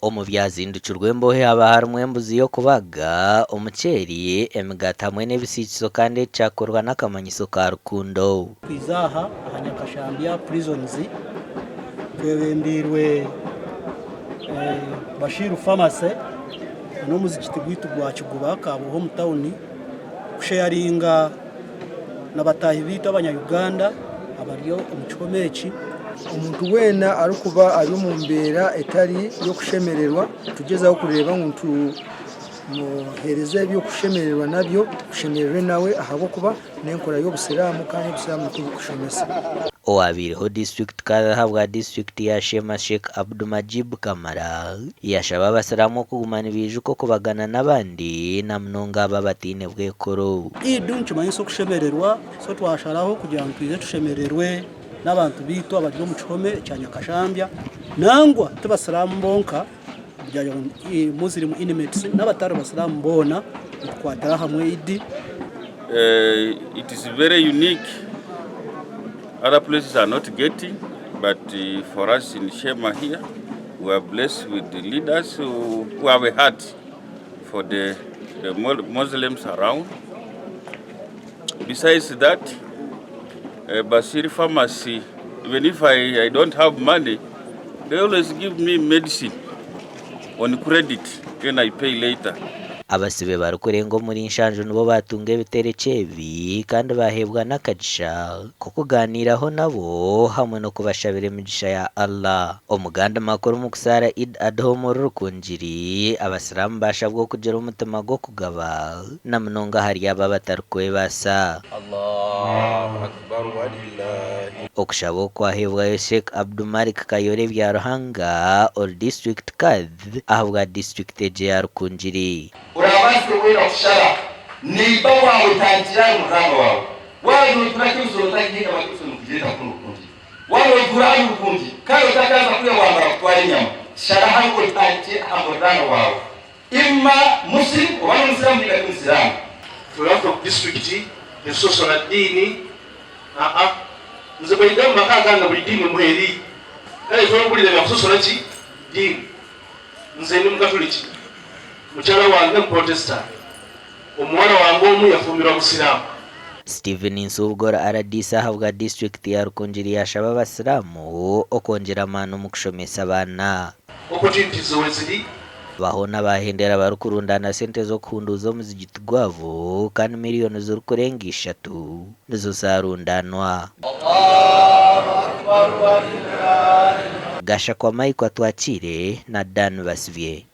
Omu byazindukirwe embohe haba harimu embuzi y'okubaga, omuceeri, emigaati hamwe n'ebisiikiso kandi eki kyakorwa n'akamanyiso ka rukundo. Twiza aha aha Nyakashambya Prisons twebembeirwe Bashir Pharmacy n'omuzigiti gwaitu gwa Kiguba Kabuho omu tawuni kusheyaringa na bataahi baitu abanya Uganda abari omu kihome eki. Omuntu weena arikuba ari omu mbeera etari y'okushemererwa, nitugyezaho kureeba ngu nitumuheereza eby'okushemererwa nabyo, tushemererwe nawe ahabw'okuba n'enkora y'obusiraamu kandi obusiraamu nikwo burikushomesa. Owabaireho disiturikiti Kadhi ahabwa disiturikiti ya Sheema Sheikh Abdu Majib Kamara yashaba abasiraamu okuguma nibaijuka okubagana n'abandi na munonga abo abataine bwekoro. Eid nikimanyisa okushemererwa so twasharaho kugira ngu twije tushemererwe n'abantu baitu abari omu kihome kya Nyakashambya nangwa ti basiraamu bonka Muslim inmates n'abatari basiraamu boona nitukwatira hamwe Eid. It is very unique other places are not getting but for us in Sheema here we are blessed with the leaders who have a heart for the Muslims around. Besides that, Basiri Pharmacy, even if I, I don't have money, they always give me medicine on credit, then I pay later. Abasibe barikurenga omuri nshanju nibo baatunga ebiterekyo ebi kandi baaheebwa n'akagisha k'okugaaniiraho nabo hamwe n'okubashabira emigisha ya Allah. Omu gandi makuru omu kusaara Eid Adha omuri Rukungiri, Abasiraamu baashabwa okugira omutima gw'okugaba na munonga ahari abo abatarikwebaasa. Okushaba oku kwaheebwayo Sheikh Abdumalik Kayore Byaruhanga ori District Kadh ahabwa disiturikiti egi eya Rukungiri. Orabaasa weena kushara neiba waawe tandikira ahari muriraanwa waawe. Waaba notuura Kingston otagihinga ba Kingston kugireeta kunu Rukungiri. Waaba notuura hanu Rukungiri kare otakaza kuriya wamara kutwara enyama, shara hanu otandikye aha muriraanwa waawe. Imma Muslim oba n'omusiraamu ninga ti musiraamu. Turaruga ku disiturikiti nitusosola diini aa nze bwenda omu maka agange buri diini mbwa eri kare torukuhurira byakusosola ki diini nze ndi mukatuliki mukyara wange muprotestant omuwara wange omu yafumbirwa musiraamu. Stephen Nsubuga ori rdc ahabwa disiturikiti ya Rukungiri yaashaba abasiraamu okwongyera amaani omu kushomesa abaana. Opportunities weziri. Aba hoona baahendera barikurundaana sente z'okuhunduuza omuzigiti gwabo kandi miriyoni zirikurenga ishatu nizo zaarundaanwa. Gashakwa Mike Atwakiire na Dan Basibye.